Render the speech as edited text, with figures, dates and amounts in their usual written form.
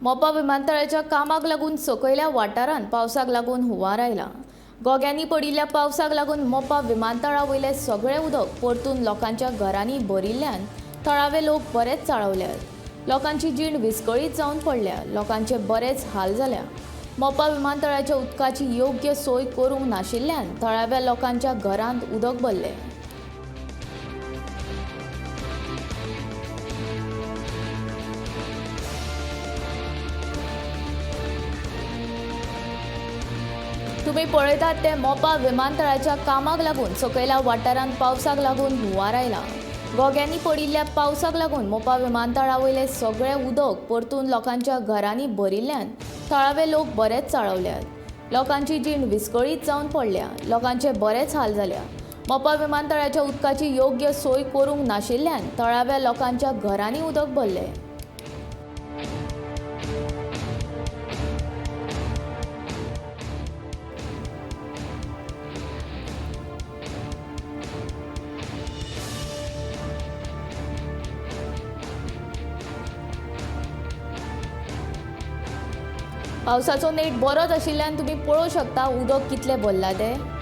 मोपा विमानतळाच्या कामाक लागून सकयल्या वाठारांत पावसाक लागून हुंवार आयला. गोग्यांनी पडिल्ल्या पावसाक लागून मोपा विमानतळा वयलें सगळें उदक परतून लोकांच्या घरांनी भरिल्ल्यान थळावे लोक बरेच चाळवल्यात. लोकांची जीण विस्कळीत जावन पडल्या. लोकांचे बरेच हाल जाल्या. मोपा विमानतळाच्या उदकाची योग्य सोय करूंक नाशिल्ल्यान थळाव्या लोकांच्या घरांत उदक भरलें. तुम्ही पळयतात ते मोपा विमानतळाच्या कामाक लागून सकयल्या वाठारांत पावसाक लागून हुंवार आयला. गोग्यांनी पडिल्ल्या पावसाक लागून मोपा विमानतळा वयलें सगळें उदक परतून लोकांच्या घरांनी भरिल्ल्यान थळावे लोक बरेच चाळवल्यात. लोकांची जीण विस्कळीत जावन पडल्या. लोकांचे बरेच हाल जाल्या. मोपा विमानतळाच्या उदकाची योग्य सोय करूंक नाशिल्ल्यान थळाव्या लोकांच्या घरांनी उदक भरलें. पावसाचो नेट बरोच आशिल्ल्यान तुमी पळोवंक शकता उदक कितलें भरलां तें.